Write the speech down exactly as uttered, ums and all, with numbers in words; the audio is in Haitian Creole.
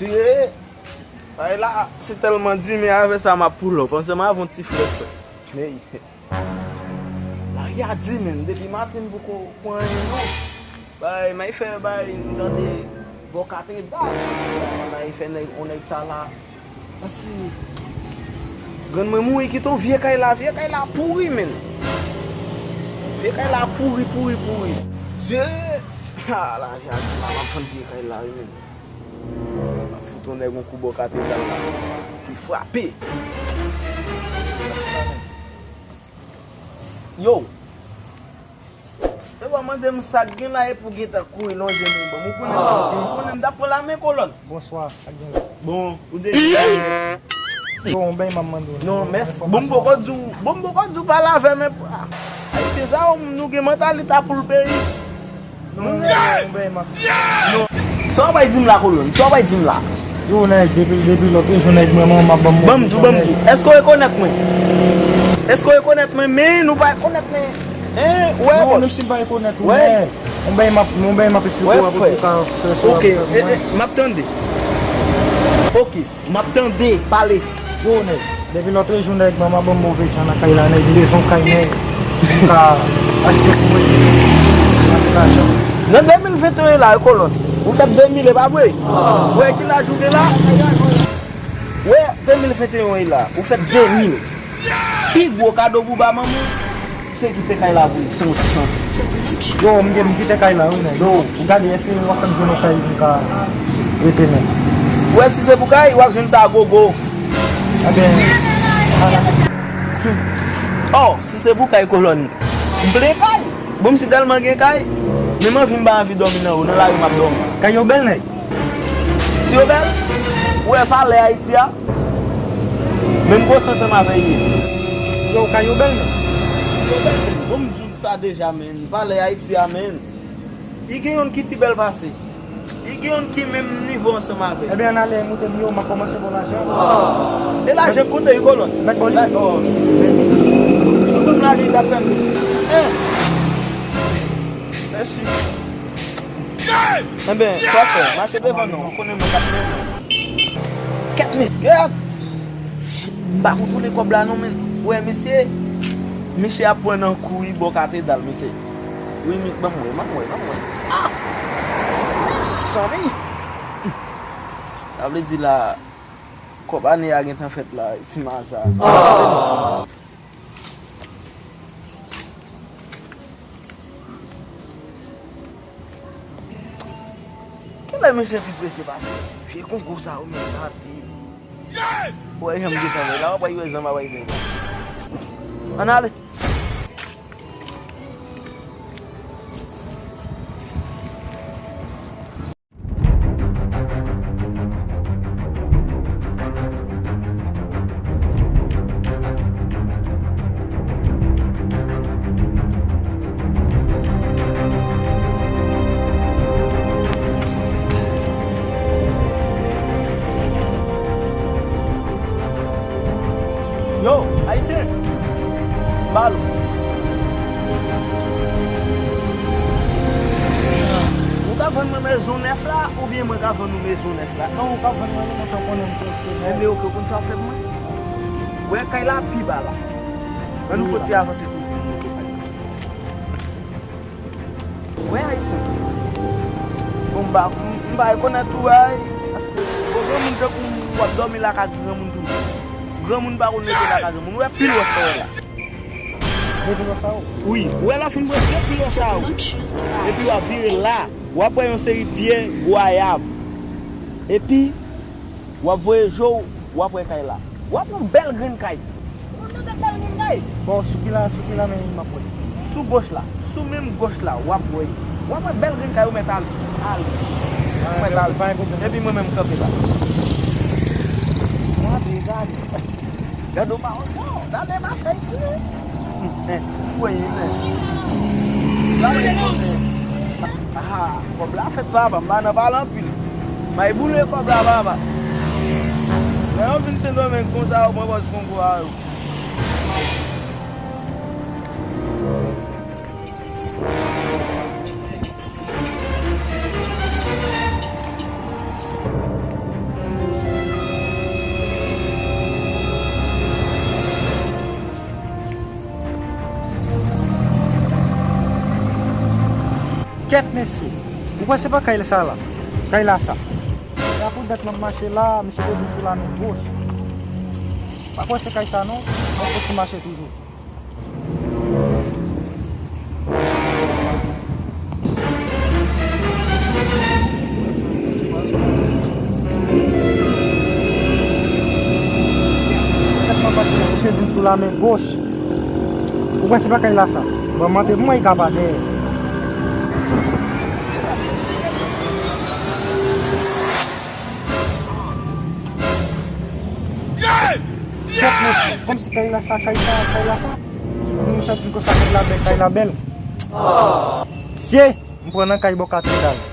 Ye, bagay la se tèlman di, men avè sa m ap pull up ansanm avè yon ti frè frè. Men, lari a di, men, depi maten m poko pran anyen non. Bay, may fè bay, m tande bò katedral. Bay, may fè nèg, on nèg sa la. Pase, grann mwen mouri, kite yon vye kay la, vye kay la pouri, men. Vye kay la pouri, pouri, pouri. Zye, ha, lari a di la, m ap vann vye kay la, wi, men. M ap fout yon nèg yon kou bò katedral la. Li frape. Yo. E bò mande m sa k gen la, epi w gentan kouri lonje men ban m. Ou konnen, ou konnen m t ap pran la men kolòn. Bonswa, sa k gen la? Bon, ou deja. Bon, yon bèy m ap mande w. Non, mèsi. Bon, m poko di w, bon, m poko di w pale avè m, men, ah, Ayisyen sa, nou gen mantalite a poul peyi. Non, non, non, ben, m ap... Non. Sa w bay di m la, kolòn? Sa w bay di m la? Yo, nèg, depi, depi lòt jou, nèg, mwen, mwen, m ap ban m... Ban m di w, ban m di w. Èske w rekonèt mwen? Èske w rekonèt mwen? Men, nou pa rekonèt mwen. Hein? Ou wè, bòs? Non, menm si m pa rekonèt ou, men, yon bèy m ap, yon bèy m ap esplike w, apre pou w ka fè sa w ap fè pou mwen. Ok, e, e, m ap tande. Ok. M ap tande, pale. Yo, nèg, depi lòt jou, nèg, manman ban m move jan nan kay la, nèg, m bezwen kay, nèg, pou m ka achte pou mwen, m achte lajan. Nan de mil venteyen la, kolòn, ou fèt de mil, e pa vre? Ou wè ki laj ou gen la? Ou wè de mil venteyen la, ou fèt de mil. Pi gwo kado pou ba manman w, se kite kay la pou li, san ti santi. Yo, m gen, m kite kay la, wi, nèg. Yo, ou gade, èske w ap fè m jwenn yon kay pou m ka rete, nèg? Ou wè, si se pou kay, w ap jwenn sa a gogo. Enben, oh, si se pou kay, kolòn, m plen kay. Bon, m si tèlman gen kay, menm anvi m pa anvi dòmi nan yo, nan lari m ap dòmi. Kay yo bèl, nèg. Si yo bèl, ou wè valè Ayiti a, menm gwo san ansanm avè li ye. Yo, kay yo bèl, men. Yo bèl, men. Bon, m di w sa deja, men. Valè Ayiti a, men. Li gen youn ki pi bèl pase. Li gen youn ki menm nivo ansanm avè l. Ebyen, ann ale, moute m yo, m ap kòmanse bon lajan. E lajan koute, wi, kolòn. Mèt bò li? La, oh. Tout moun la, li t ap fè m. Hein? Mèsi. Enben, sa fè, mache devan non, ou konnen mwen k ap mennen. Kèt, men, kèt! M pa kontwole kòb la non, men. Ou wè, mesye, mesye ap pran nan kou, wi, bò katedral, mesye. Wi, mi-, ban m wè, ban m wè, ban m wè. Ah! Mezanmi! Sa vle di la, kòb ane a gentan fèt la, ti maza. Kilè mesye pi prese pase? Vye kongo sa yo, men gade. Ou wè jan m gentan wè la, w ap wè yo jan m ap wè yo. Ann ale. Yo, Ayisyen! Balo. Ou ka vann mwen mezon nèf la, oubyen mwen ka vann ou mezon nèf la? Non, ou ka vann mwen li, mwen fè konnen m se, se... Ebyen, ok, ou konn sa w fè pou mwen? Ou wè kay la pi ba la. Ann nou foti avanse tou pou nou monte kay la. Wè Ayisyen. Bon, m pa, m, m pa rekonèt ou, ay. Paske, bon, granmoun tankou w ap dòmi lakay granmoun toujou. Granmoun pa konn rete lakay granmoun. Ou wè pil wòch sa w wè la? De pil wòch sa yo? Wi. Ou wè lè w fin pran de pil wòch sa yo. Epi w ap vire la. W ap wè yon seri pye gwayav. Epi, w ap voye je w, w ap wè kay la. W ap wè yon bèl grenn kay. Ou konn nan bèl grenn kay? Bon, sou ki la, sou ki la men m ap wè? Sou goch la. Sou menm goch la, w ap wè. W ap wè bèl grenn kay ou mèt ale. Ale. Ou mèt ale. Pa gen pwoblèm. Epi mwen menm m kanpe la. Gade, gade. Gade w pa wè. Yo, gade mache isi. Mwen, men. Gade konnen. Ah, kòb la fèt papa, m pa nan pale anpil. May boule kòb la papa. Lè yo vin Sendomeng konsa, yo pran pòz Kongo a yo. Kèt mesye, ou kwè se pa kay sa la? Kay la sa. E a pou dat m ap mache la, misye te vin sou la men goch. Pa kwè se kay sa non, m ap kontinye mache toujou. Kèt m ap mache la, misye vin sou la men goch. Ou kwè se pa kay la sa? Bon, mande pou mwen, e ka pa dèyè. Kèt mesye, kòmsi kay la sa, kay sa, kay la sa. Moun chak di konsa, kay la bèl, kay la bèl. Mesye, m pran nan kay bò katedral.